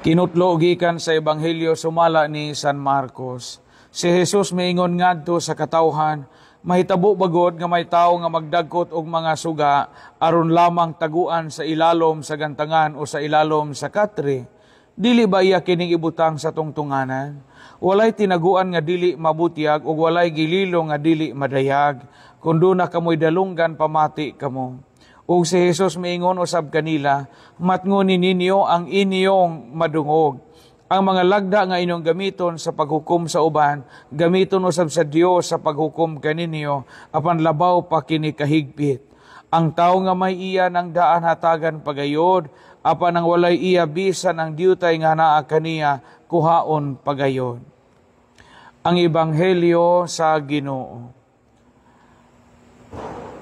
Kinutlo gikan sa Ebanghelyo sumala ni San Marcos. Si Jesus miingon ngadto sa katawhan, "Mahitabo ba gud nga may tawo nga magdagkot og mga suga aron lamang taguan sa ilalom sa gantangan o sa ilalom sa katre? Dili ba iya kining ibutang sa tungtunganan? Walay tinaguan nga dili mabutyag ug walay gililo nga dili madayag. Kung duna kamoy dalunggan, pamati kamo." Ug si Jesus miingon usab kanila, "Matngoni ninyo ang inyong madungog. Ang mga lagda nga inyong gamiton sa paghukom sa uban, gamiton usab sa Dios sa paghukom kaninyo, apan labaw pa kini kahigpit. Ang tawo nga may iya nang daan, hatagan pagayod, apan ang walay iya, bisan ang diutay nga naa kaniya, kuhaon pagayod." Ang Ebanghelyo sa Ginoo.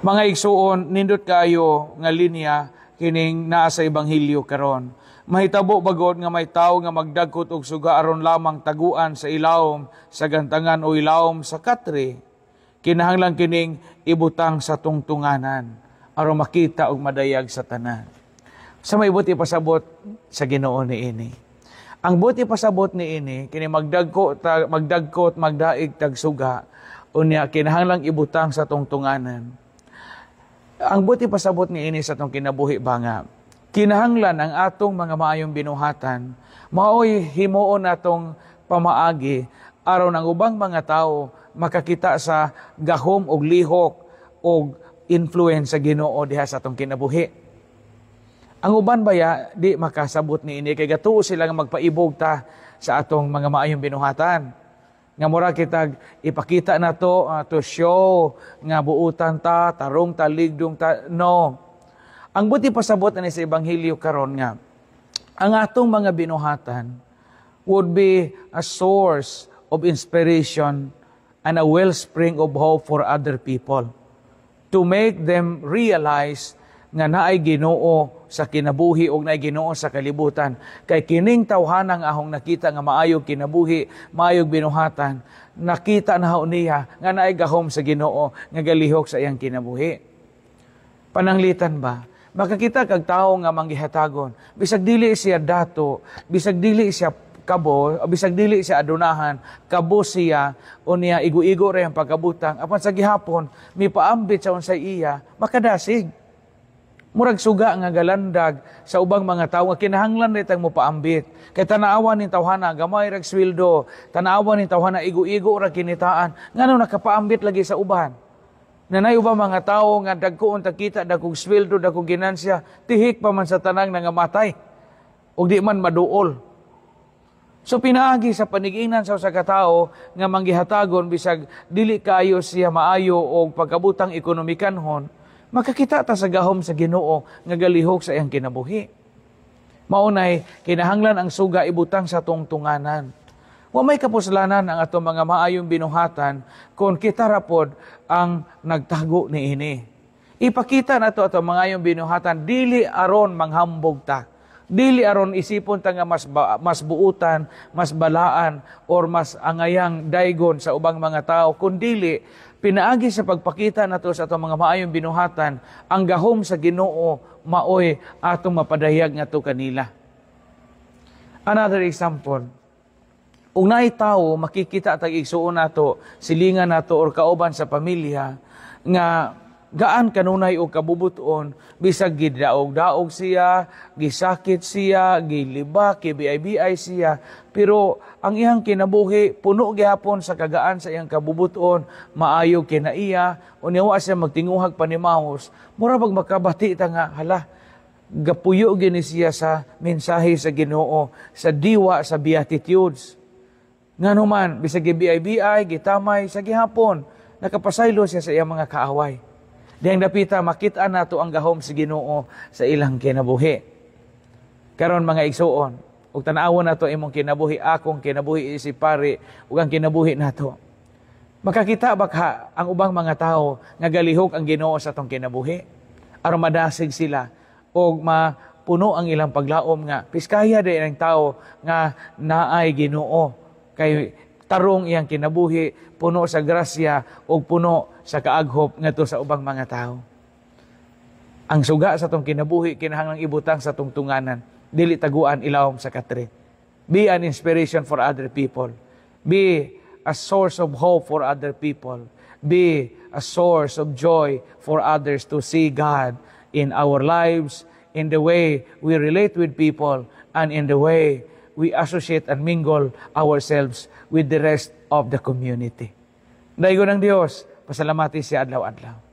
Mga igsuon, nindot kaayo nga linya kining naa sa Ebanghelyo karon. "Mahitabo ba gud nga may tawo nga magdagkot og suga aron lamang taguan sa ilawom sa gantangan o ilawom sa katre? Kinahanglan kining ibutang sa tungtunganan aron makita og madayag sa tanan." Unsa may buot ipasabot sa Ginoo niini? Ang buot ipasabot niini kini magdagko ta, magdagkot, magdaig tag suga, unya kinahanglang ibutang sa tungtunganan. Ang buot ipasabot niini sa atong kinabuhi ba nga kinahanglan ang atong mga maayong binuhatan maoy himuon natong pamaagi aron ang ubang mga tawo makakita sa gahom og lihok og influence sa Ginoo diha sa atong kinabuhi. Ang uban baya di makasabot niini kay gatuo sila nga magpaibog ta sa atong mga maayong binuhatan. Nga mura kitag ipakita nato to show nga buutan ta, tarong ta, ligdong ta. No. Ang buot ipasabot ani sa Ebanghelyo karon nga ang atong mga binuhatan would be a source of inspiration and a wellspring of hope for other people, to make them realize nga naay Ginoo sa kinabuhi ug naay Ginoo sa kalibutan. Kay kining tawhanang ahong nakita nga maayog kinabuhi, maayog binuhatan, nakita na niya nga naay gahom sa Ginoo nga galihok sa iyang kinabuhi. Pananglitan ba, makakita kag tawo nga manggihatagon, bisag dili siya dato, bisag dili siya kabo, bisag dili siya adunahan, kabo siya, unya igo-igo ra ang pagkabutang, apan sa gihapon mipaambit sa unsay iya, makadasig. Murag suga nga galandag sa ubang mga tawo nga kinahanglan ra tang mopaambit. Kay tanaawan ning tawhana gamay rag sweldo, tanaawan ning tawhana igo-igo ra kinitaan, ngano nakapaambit lagi sa uban? Nanay ubang mga tawo nga dagko unta kita, dagkong sweldo, dagkong ginansya, tihik pa man sa tanang nangamatay ug di man maduol. So pinaagi sa paniginan sa usa ka tawo nga manggihatagon bisag dili kaayo siya maayo og pagkabutang ekonomikanhon, makakita ta sa gahom sa Ginoo nga galihok sa iyang kinabuhi. Maunay kinahanglan ang suga ibutang sa tungtunganan. Wa may kapuslanan ang atong mga maayong binuhatan kung kita ra pod ang nagtago niini. Ipakita nato atong mga maayong binuhatan dili aron manghambog ta. Dili aron isipon ta nga mas buutan, mas balaan or mas angayang daygon sa ubang mga tao, kundili pinaagi sa pagpakita nato sa atong mga maayong binuhatan, ang gahom sa Ginoo maoy atong mapadayag ngadto kanila. Another example, ug naay tawo makikita tag igsuon nato, silingan nato or kauban sa pamilya nga gaan kanunay og kabubuton, bisag gidaog-daog siya, gisakit siya, gilibak, gibiay-biay siya, pero ang iyang kinabuhi puno gihapon sa kagaan sa iyang kabubuton, maayo kinaiya, unya wa siya magtinguhag panimahos, mura bag makabati ta nga hala, gapuyo gini siya sa mensahe sa Ginoo, sa diwa sa Beatitudes. Ngano man bisag gibiay-biay, gitamay, sa gihapon nakapasaylo siya sa iyang mga kaaway. Diyang dapita makita nato ang gahom sa Ginoo sa ilang kinabuhi. Karon, mga igsuon, ug tan-awon nato imong kinabuhi, akong kinabuhi si pare, ug ang kinabuhi nato. Makakita ba ka ang ubang mga tao nga galihok ang Ginoo sa atong kinabuhi? Aron madasig sila og mapuno ang ilang paglaom nga piskaya di ang tao nga naay Ginoo kay tarong iyang kinabuhi, puno sa grasya ug puno sa kaaghop ngadto sa ubang mga tao. Ang suga sa atong kinabuhi kinahanglang ibutang sa tungtunganan, dili taguan ilawom sa katre. Be an inspiration for other people. Be a source of hope for other people. Be a source of joy for others to see God in our lives, in the way we relate with people, and in the way we associate and mingle ourselves with the rest of the community. Daygon ang Dios, pasalamati siya adlaw-adlaw.